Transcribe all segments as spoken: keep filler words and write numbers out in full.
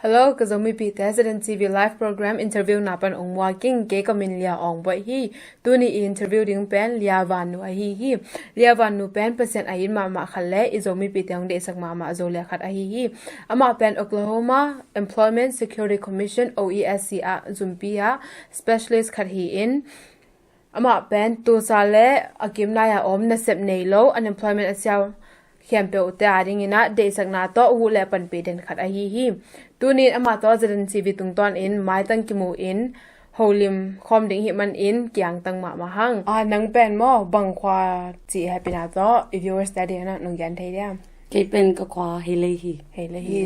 Hello, ka Zomipihte ZNTV live program interview na pan ong muak ing. Kei ka min Lia Ong Boih hi. Tuni i interview ding pen Lia Van Nu ahi hi. Lia Van Nu pen Pasian a it mahmah khat le i Zomipihte ong deihsak mahmah Zo lia khat ahi hi. Amah pen Oklahoma Employment Security Commission, OESC ah zumpi ah specialist khat hi in, amah pen Tulsa le a kimnai a om nasep nei lo unemployment a siau khempeuhte a dingin ah deihsakna tawh huh le panpih den khat ahi hi. Tunin amah tawh ZNTV tungtawn in maitang kimu in holim khawm ding hih manin kiangtang mahmah hang. Ah, nang pen maw bang khua cih hehpihna tawh i viewers te dingin ah nong gen thei diam? Kei pen ka khua Heilei hi. Heilei hi.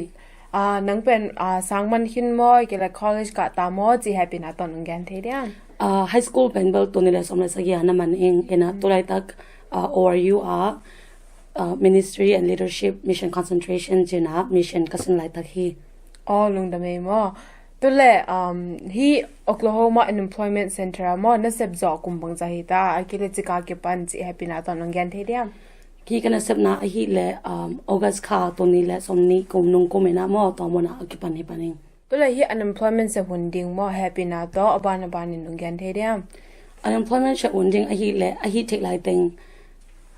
Ah, nang pen ah, sangman khin maw, kei le college kah ta maw cih hehpihna tawh nong gen thei diam? Ah, high school pen bel tul nih le sawm le sagih a na man ing, in ah tulaitak ah, ORU ah ah, Ministry and Leadership Mission Concentration ci-in ah mission ka sin laitak hi. Aw, lungdam ei maw. Tule um, hi Oklahoma Unemployment Center ah maw nasep zawh kum bangzah hi ta, a kile cika kipan cih hehpihna tawh nong gen thei diam? Hi ka nasepna ahih leh um, August kha tul nih le sawm nih kum nung kum in ah maw tua mun ah a kipan hi pan ing. Tule hi unemployment sep hun ding maw hehpihna tawh a ban a banin nong gen thei diam? Unemployment sep hun ding ahih leh ahih theih lai teng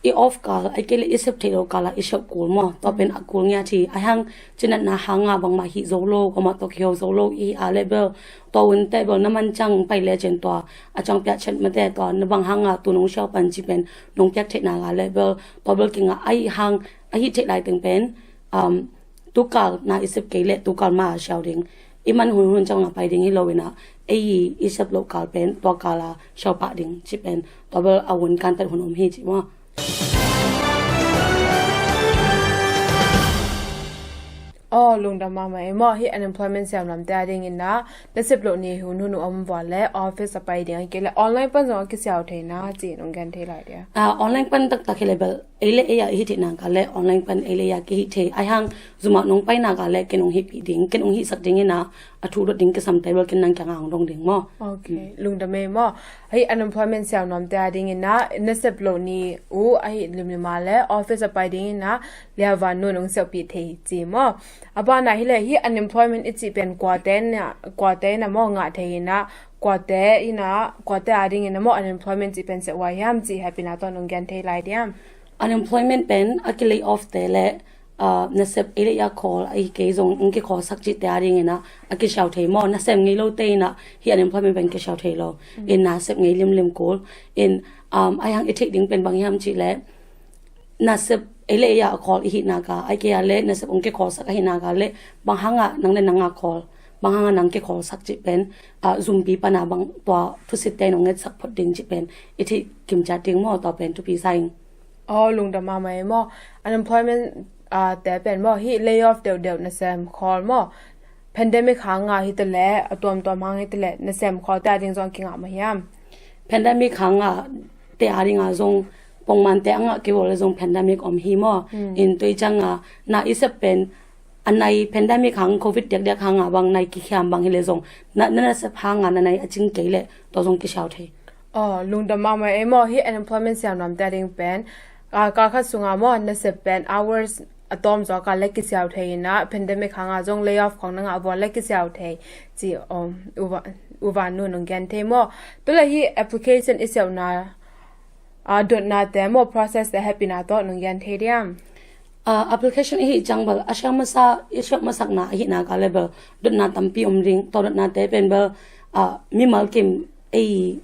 i off kal, a kile i sep theih lo kal ah i sep kul maw, tua pen a kul ngiat hi. Ahih hang cinatna hanga bangmah hih zo lo, kuamah tawh kiho zo lo i hih a leh bel tua hun teh bel na man ciang pai le cin tua a ciang piak ciat mate tua na bang hanga tu nong siau pan cih pen nong piak theihna ga leh bel tua bel kingah. Ahih hang ahih theih lai teng pen um, tukal na i sep kei leh tukal ma a siau ding, i man hunhun ciang a pai ding hi lo in ah, ei i sep loh kal pen tua kal a siau pah ding cih pen tua bel a hun kantat hun om hi ci maw. Aw, lungdam mahmah ei maw. Hi unemployment siam lamte a dingin ah nasep loh ni hunhun uh om vua le office a pai ding a kile online pan zong a kisiau thei na cih nong gen thei lai dia? Ah, online pan taktak hi le bel ei le ei a i hih theihna ga le online pan ei le ei a kihih thei. Ahih hang zumah nong paina ga le ken ong hihpih ding, ken ong hihsak ding in ah a thu dot ding kisam table ken nang kiangah ong dong ding maw. Ok, lungdam ei maw. Hi unemployment siau nuamte a dingin ah nasep loh ni uh ahih limlim a le office a pai dingin ah Lia Van Nu in ong siauhpih thei ci maw. A banah hi le hi unemployment i cih pen kuate in ah, kuate in ah maw ngah thei in ah, kuate in ah, kuate a dingin ah maw unemployment cih pen sep huai hiam cih hehpihna tawh nong gen thei lai diam? Unemployment pen a ki lay off te le ah, nasep ei le ei a khawl ahi kei zong ong kikhawlsak cihte a dingin ah a kisiau thei maw. Nasem ngei lote in ah hi unemployment pen kisiau thei lo. In nasep ngei limlim kul. In um, ahih hang i theih ding pen bang hiam cih le nasep ei le ei a khawl i hihna ga, ahih kei a le nasep ong kikhawlsak ahihna ga le bang hangah nang le nang a khawl, bang hangah nang kikhawlsak cih pen ah, zumpi pana bang tua thusitte in ong ngetsak phot ding cih pen i theih kim ciat ding maw, tua pen thupi sa ing. Aw, lungdam mahmah ei maw. Unemployment ah, te pen maw hi layoff deuhdeuh nasem khawl maw, pandemic hanga hi ta le a tuamtuam hang hi ta le nasem khawlte a ding zong a kingah mah hiam? Pandemic hanga te a dinga zong pongmante a ngah kei uh le zong pandemic om hi maw. In tua i cianga na i sep pen a nai pandemic hang covid diakdiak hanga bang nai kikhiam bang hi le zong na, na nasep hanga na nai a cing kei le tua zong kisiau thei. Aw, lungdam mahmah ei maw. Hi unemployment siam nuamte a ding pen ah, kal khat sunga maw nasep pen hours a tawm zawk a le kisiau thei in ah pandemic hanga zong layoff khong na ngah vua le kisiau thei ci om. U Van Nu in ong gen thei maw. Tule hi application i siauhna ah, dotnate maw process te hehpihna tawh nong gen thei diam? Ah, application i hih ciang bel a siam masa, i siam masakna ahihna ga le bel dotna tampi om ding. Tua dotnate pen bel ah, mimal kim ei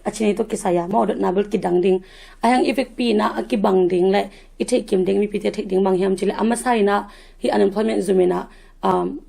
a ci nei tawh kisai a maw dotna bel kidang ding. Ahih hang i vekpi in ah a kibang ding le i theih kim ding, mipite theih ding bang hiam cih le a masa in ah hi unemployment zum in ah um,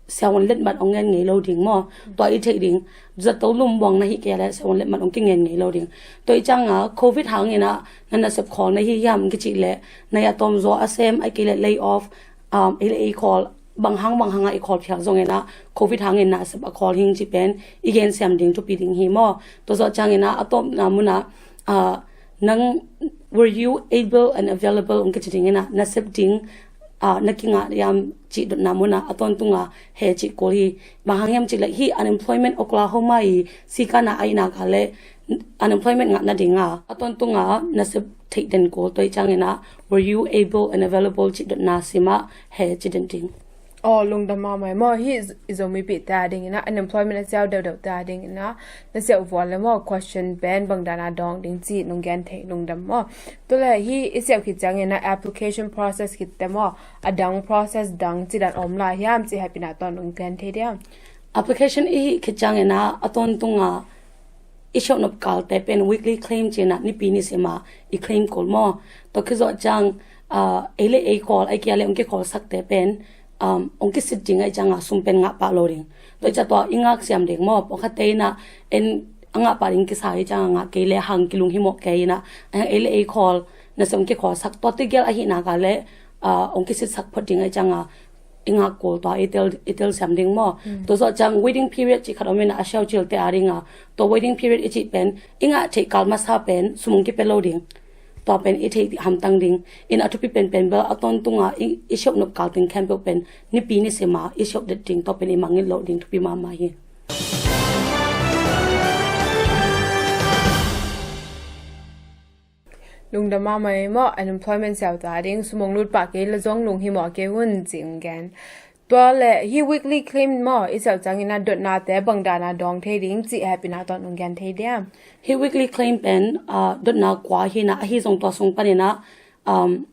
siavuan letmat ong ngen ngei lo ding maw. Tua i theih ding, zato lum buang na hih kei a le siavuan letmat ong kingen ngei lo ding. Tua i cianga covid hangin ah na nasep khawl na hi hiam kici le na a tawm zaw a sem ahih kei le lay off um, ei le ei khawl bang hang bang hangah i khawl phial zongin ah covid hangin nasep a khawl hing cih pen i gen siam ding thupi ding hi maw. Tua zawh ciangin ah a tawpna munah ah, nang were you able and available ong kici dingin ah nasep ding ah, na kingah hiam cih dotna munah a tawntunga he cih kul hi. Bang hang hiam cih le hi unemployment Oklahoma i sikana a ina ga le unemployment ngah nadinga a tawntunga nasep theih den kul. Tua i ciangin ah were you able and available cih dotna simah he ci den ding. Aw, lungdam mahmah ei maw. Hih i Zomipihte a dingin ah, unemployment a siau deuhdeuhte a dingin ah, na siau vual le maw, question pen bangdan a dawng ding cih nong gen thei, lungdam maw. Tua le hih i siau khit ciangin ah, application process khitte maw, a dang process dang cidan om lai hiam cih hehpihna tawh nong gen thei diam? Application i hih khit ciangin ah, a tawntung a i siau nop kalte pen weekly claim ci-in ah, nipi nisima i claim kul maw. Tua khit zawh ciang, ah, ei le ei khawl, ei kia le hong kikhawl sakte pen, um, hong kisit ding ahih ciangin ah sum pen ngah pah lo ding. Tua ahih ciang tua i ngak siam ding maw, pawlkhatte in ah en a ngah pah ding kisa ahih ciangin ah ngah kei le hang kilunghimawh kei in ah, ei le ei khawl, nasem hong kikhawl sak, tua tegel ahih nak leh, ah, hong kisit sak phot ding ahih ciangin ah i ngak kul tua i tel, i tel siam ding maw. Mm. Tua zawh ciang waiting period cih khat om in ah, a siau cilte a dingin ah, tua waiting period i cih pen i ngah theih kal masa pen sum hong kipia lo ding. Tua pen i theih hamtang ding. In a thupi penpen bel a tawntung a i, i siau nop kal teng khempeuh pen nipi nisima i siau det ding, tua pen i mangngilh loh ding thupi mahmah hi. Lungdam mahmah ei maw, unemployment siau ta ding, sum hong lut pah kei le zong lunghimawh kei un cih hong gen. Tua le hih weekly claim maw i siau ciangin ah dotnate bangdan a dawng thei ding cih hehpihna tawh nong gen thei diam? Hih weekly claim pen, ah, dotna kua hi in ah, ahi zong tua sung panin ah, um,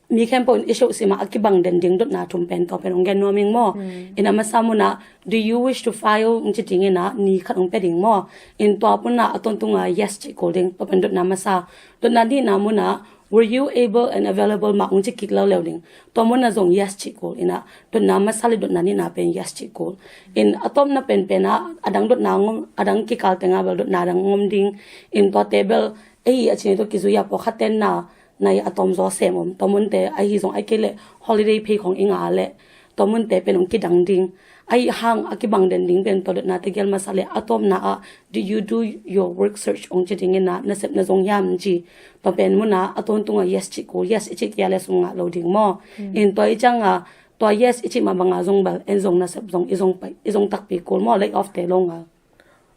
mi khempeuh in i siau sima a kibang den ding dotna thum pen tua pen hong gen nuam ing maw. Mm. In a masa mun ah, "Do you wish to file?" hong ci ding in ah, ni khat hong pia ding maw. In tua mun ah a tawntung a yes cih kul ding, tua pen dotna masa. Dotna nihna mun ah, "Were you able and available?" mah hong ci kik leuleu ding. Tua mun ah zong yes cih kul in ah, dotna masa le dotna nihna pen yes cih kul. In a tawpna penpen ah, a dang dotna ngom, a dang kikal teng ah bel dotna dang ngom ding. In tuate bel, ei a cih ni tawh kizui a pawlkhatte in ah, nai a tawmzaw sem om. Tua munte ahi zong ahih kei leh holiday pay khong i ngah leh, tua munte pen hong kidang ding. Ahih hang a kibang den ding pen tua dotna tegel masa le a tawpna ah, "Do you do your work search?" hong ci ding in ah, "Na sep na zong hiam?" ci. Tua pen mun ah a tawntung a yes cih kul, yes i cih kei a le sum ngah lo ding maw. Mm. In tua ahih ciangin ah, tua yes i cih mah bang a zong bel, en zong na sep zong i zong pai, i zong takpi kul maw, lay off te lo ngal.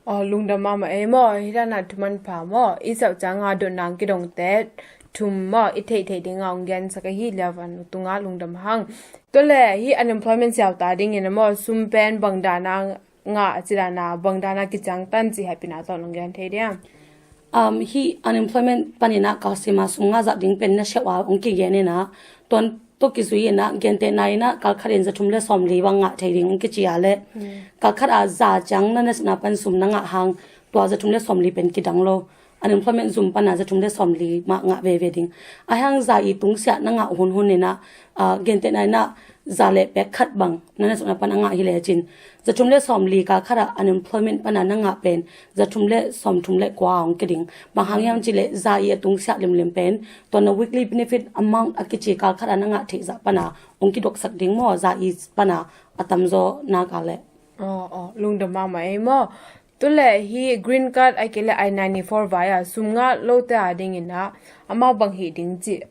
Aw, lungdam mahmah ei maw, hih dan a thu manpha maw, i siau ciangin a dotna kidongte thum maw, i theihtheih ding a hong gensak ahi leh van tungah lungdam hang. Tua le hih unemployment siau ta dingin ah maw, sum pen bangdan a ngah, cih dan a bangdan a kiciangtan cih hehpihna tawh nong gen thei diam? Um, hih unemployment panin ah kalsim a sum ngah zah ding pen na siau a hong kigen in ah, tuan tawh kizui in ah, gentehna in ah, kal khat in za thum le sawmli bang ngah thei ding hong kici a leh, hmm, kal khat a za ciang na nasepna pan sum na ngah hang, tua za thum le sawmli pen kidang lo. Unemployment zum pan a za thum le sawmli mah ngah veve ding. Ahih hang za ii tungsiah na ngah hunhun in ah, ah, gentehna in ah, za le pek khat bang na nasepna pan a ngah hi lecin, za thum le sawmli kal khat a unemployment pan a na ngah pen za thum le sawmthum le kua hong kia ding. Bang hang hiam cih leh za ii a tungsiah limlim pen, tua na weekly benefit amount a kici kal khat a na ngah theih zah pan a hong kidoksak ding maw, za ii pan a a tamzaw nak leh. Aw, aw, lungdam mahmah ei maw. Tua le hih green card ahih kei leh I ninety-four vai a sum ngah lote a dingin ah, amau bang hih ding cih,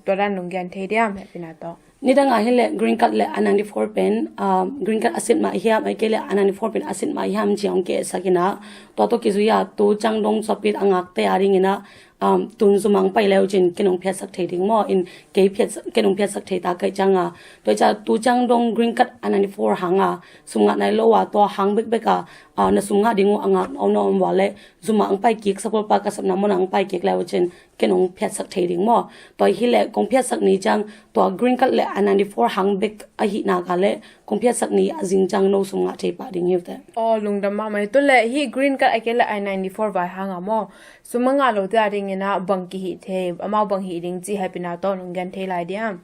tua dan nong gen thei diam, hehpihna tawh? Nidang a hi leh green card le I ninety-four pen, um, green card a sit mah hiam, ahih kei leh I ninety-four pen a sit mah hiam ci a hong ki-etsak in ah, tua tawh kizui a tu ciang dong sawpit a ngakte a dingin ah, um, tun zum ah hong pai le uh cin ken hong phiatsak thei ding maw, in kei phiat, ken hong phiatsak thei ta ka hih ciangin ah, tua ahih ciang tu ciang dong green card I ninety-four hang a sum ngah nai lo a, tua hang bekbek a, ah, na sum ngah ding uh a ngak na om, na om vua leh zum ah hong pai kik, sapulpa ka sepna mun ah hong pai kik le uh cin ken hong phiatsak thei ding maw. Tua hi leh kong phiatsak ni ciang tua green card le I ninety-four hang bek ahih nak leh kong phiatsak ni a zing ciang no sum ngah thei pah ding hi uh teh. Aw, lungdam mahmah ei. Tua le hih green card ahih kei leh I ninety-four vai hang a maw, sum a ngah lote a dingin ah bang kihih thei, amau bang hih ding cih hehpihna tawh nong gen thei lai diam?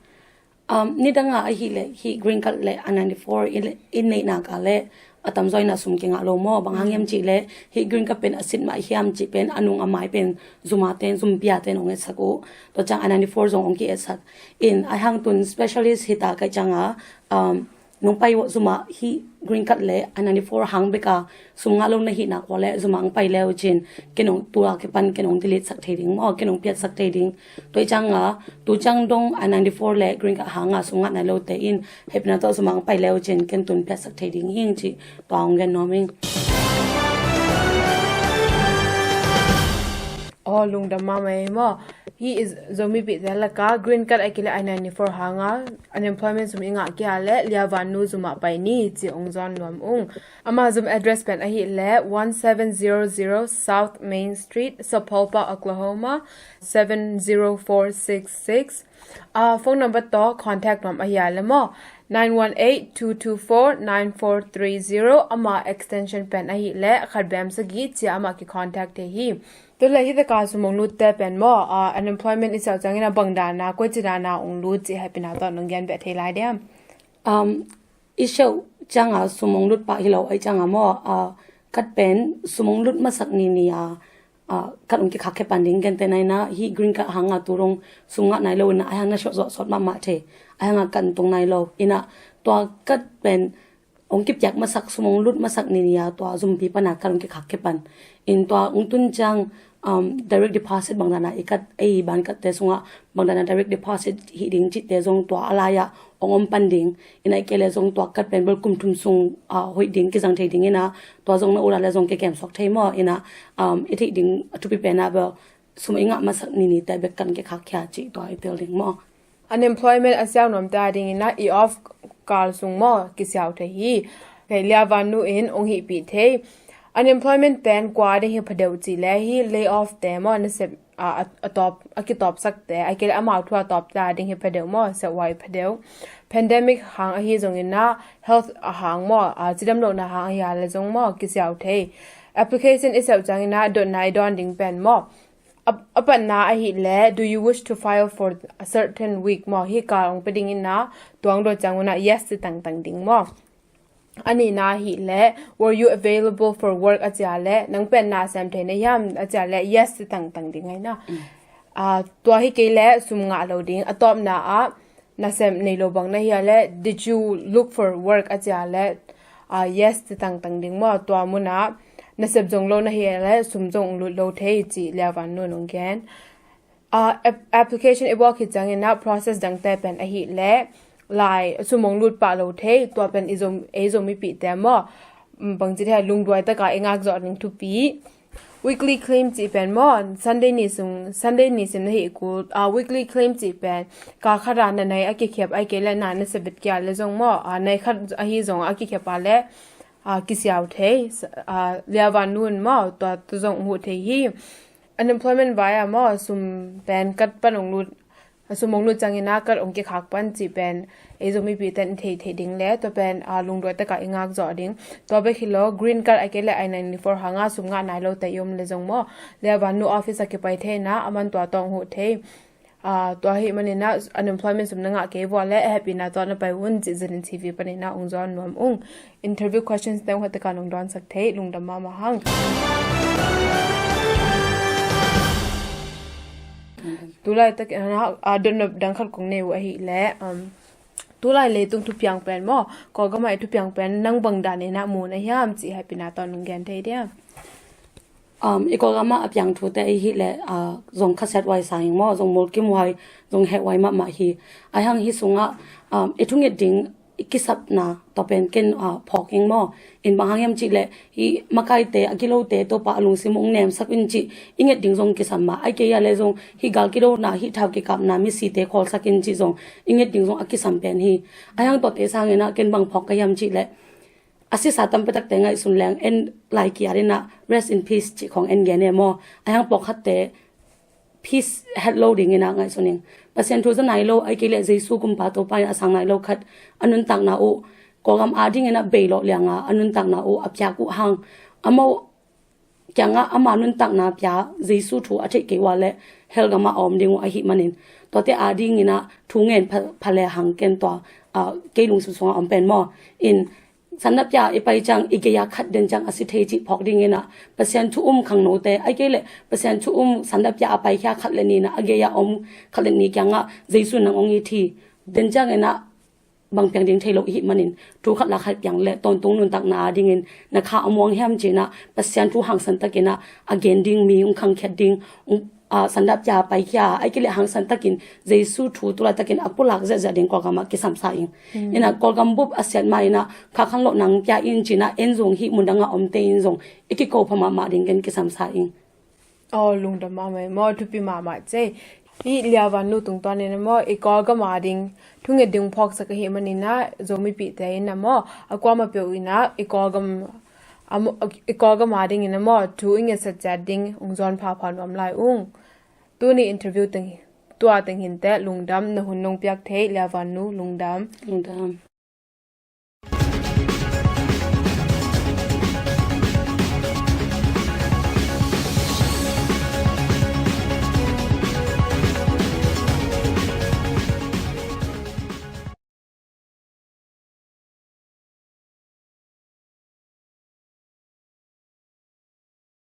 Um, nidang a ahih leh hih green card le I ninety-four i, i neih nak leh a tamzaw in ah sum kingah lo maw. Bang hang hiam cih leh hih green card pen a sit mah hiam cih pen a nung a mai pen zum a ten, zum pia ten hong etsak uh. Tua ciang I ninety-four zong hong ki-etsak. In ahih hang tun specialist hi ta ka hih ciangin ah, um, nong pai uh zum ah hih green card le I ninety-four hang bek a sum ngah lo na hih nak uh leh zum ah hong pai le uh cin ken hong, tu a kipan ken hong delete sak thei ding maw, ken hong phiatsak thei ding. Tua ahih ciangin ah tu ciang dong I ninety-four le green card hang a sum ngah nai lote in hehpihna tawh zum ah hong pai le uh cin ken tun phiatsak thei ding hi ing cih tua hong gen nuam ing. Aw, lungdam mahmah ei maw. Hih i Zomipihte laka green card ahih kei leh I ninety-four hanga unemployment sum i ngah kei a leh Liavanu zum ah pai ni ci ong zawn nuam ung. Ama zum address pen ahih leh one seven zero zero South Main Street, Sapulpa, Oklahoma seven zero four six six. Ah, phone number tawh contact nuam ahi a leh maw, nine one eight two two four nine four three zero. Ama extension pen ahih leh khat bem sagih ci-a amah kicontact thei hi. Tu leh hih taka sum ong lutte pen maw, ah, unemployment i siau ciangin a bang dana, koici dana ong lut cih hehpihna tawh nong gen beh thei lai diam? Um, i siau cianga sum ong lut pah hi lo ahih cianga maw, ah, card pen sum ong lut masak ni ni a, ah, card ong kikhak khia pan ding, gentehna in ah hih green card hanga tu dong sum ngah nai lo in ah, ahih hang na siau zawh sawt mahmah thei, ahih hanga card ong tung nai lo in ah, tua card pen ong kipiak masak, sum ong lut masak ni ni a tua zumpi pana card ong kikhak khia pan in, tua ong tun ciang, um, direct deposit bang dana i card, ei bank cardte sungah bang dana direct deposit hih ding cihte zong tua a lai-ah ong om pan ding. In ahih kei leh zong tua card pen bel kum thum sung, ah, hoih ding kizang thei ding in ah, tua zong na ut a leh zong kikem suak thei maw. In ah, um, i theih ding a thupi pen ah bel sum i ngah masak ni nite bek card kikhak khia cih tua i tel ding maw. Unemployment a siau nuamte adingin ah i off kal sung maw kisiau thei hi. Hei, Liavanu in ong hihpih thei. Unemployment pen kua ding hi phadeuh cih leh hih lay off te maw, nasep, a, a, a tawp, a kitawpsakte, ahih kei leh amau thu a tawpte ading hi phadeuh maw, sep huai phadeuh. Pandemic hang ahi zongin ah, health a hang maw, a, cidam lohna hang ahi a leh zong maw kisiau thei. Application i siau ciangin ah dotna i dawn ding pen maw, a, a patna ahih leh, do you wish to file for a certain week maw, hih kal ong pia dingin ah, tua ong dot ciangun ah yes ci tangtang ding maw. A nihna ahih leh, were you available for work a ci a leh, nang pen na sem thei na hiam a ci a leh yes ci tangtang ding ahi na. Ah, tua hi kei leh sum ngah lo ding. A tawpna ah, nasem nei lo bang na hi a leh, did you look for work a ci a leh, ah, yes ci tangtang ding maw. Tua munah nasep zong lo na hi a leh sum zong lut lo thei cih Liavanu in ong gen. Ah, ap-, application i bawl khit ciangin ah process dangte pen ahih leh lai sum ong lut pah lo thei, tua pen i Zom, ei Zomipihte maw, mm, bangci thei lungduai taka i ngak zawh ding thupi. Weekly claim cih pen maw, Sunday ni sung, Sunday ni sim na hih kul, ah, weekly claim cih pen kal khat a na nai a kikhep ahih kei leh na, nasep bit kia leh zong maw, ah, nai khat ahi zong a kikhep a leh, ah, kisiau thei, ah, Liavanu in maw, tua tu zong huh thei hi. Unemployment vai a maw, sum pen card pan ong lut, a sum ong lut ciangin ah card ong kikhak pan cih pen ei Zomipihte in thei thei ding leh tua pen, ah, lungduai taka i ngak zawh ding. Tua bek hi lo, green card ahih kei leh I ninety-four hanga sum ngah nai lote i om leh zong maw, Liavanu office a kipai thei in ah, aman tua tawh ong huh thei. Ah, tua ahih manin ah unemployment sum na ngah kei vua leh hehpihna tawh na pai un cih Zanin TV panin ah ong zawn nuam ung. Interview questions te ong hoih taka nong dawnsak thei, lungdam mahmah hang. Tulaitak, ah, dotnop dang khat kong nei uh ahih leh, um, tulai leitung thupiang pen maw, Kawlgam ah i thupiang pen nang bang dan in ah mu na hiam cih hehpihna tawh nong gen thei diam? Um, i Kawlgam ah a piang thute ahih leh, ah, zong khasiat huai sa ing maw, zong mulkimhuai, zong hehhuai mahmah hi. Ahih hang hih sungah, um, i thunget ding i kisapna tawh pen ken, ah, phawk ing maw. In bang hang hiam cih leh hih makaite, a gilote Topa a lungsim ong nemsak in cih i nget ding zong kisam mah. Ahih kei a leh zong hih gal kidona, hih thau kikapna, misite khawlsak in cih zong i nget ding zong a kisam pen hi. Ahih hang tuate sangin ah ken bang phawk ka hiam cih leh, a sisa tampi takte ngaihsun leng en lai kiat in ah rest in peace cih khawng en gen e maw. Ahih hang pawlkhatte peace het lo dingin ah ngaihsun ing. Pasian thu za nai lo, ahih kei leh Jesu kumpa Topa in a sang nai lo khat a nuntakna uh, Kawlgam adingin ah bei lawh lianga a nuntakna uh a piak uh hang, amau kiangah ama nuntakna pia Jesu thu a theih kei ua leh hell gam ah a om ding uh ahih manin, tuate adingin ah thu ngen pha, pha le hang ken tua, ah, kei lungsim sungah om pen maw. In sandapia i pai ciang i gei-a khat den ciang a si thei cih phawk dingin ah Pasian thu um khangnote, ahih kei leh Pasian thu um sandapia a paikhia khat le ni in ah a gei-a om khat le ni kiangah Jesu in nang ong it hi. Den ciangin ah bang piang ding thei lo i hih manin, thu khat la khat piang leh tawntung nuntakna adingin na kha a muang hiam ci-in ah Pasian thu hangsan takin ah a gen ding, mi ong khangkhiat ding, ong, ah, sandapia paikhia, ahih kei leh hangsan takin Jesu thu tulaitakin a pulak ziahziah ding Kawlgam ah kisam sa ing. In ah Kawlgam bup a siat ma in ah kha khan loh nang pia in ci-in ah en zong hih mundang ah omte in zong i kiko pha mahmah ding ken kisam sa ing. Aw, lungdam mahmah ei maw, thupi mahmah cei. Hih Liavannu tungtawn in ah maw, i Kawlgam a ding thunget ding phawksak ahih manin ah, Zomipihte in ah maw, a kuamah peuh in ah i Kawlgam, a maw, i Kawlgam a dingin ah maw, thu i ngetsak ciat ding hong zawn phapha nuam lai ung. Tuni interview teng, tua teng hi inteh, lungdam, na hun nong piak thei Liavannu, lungdam. Lungdam.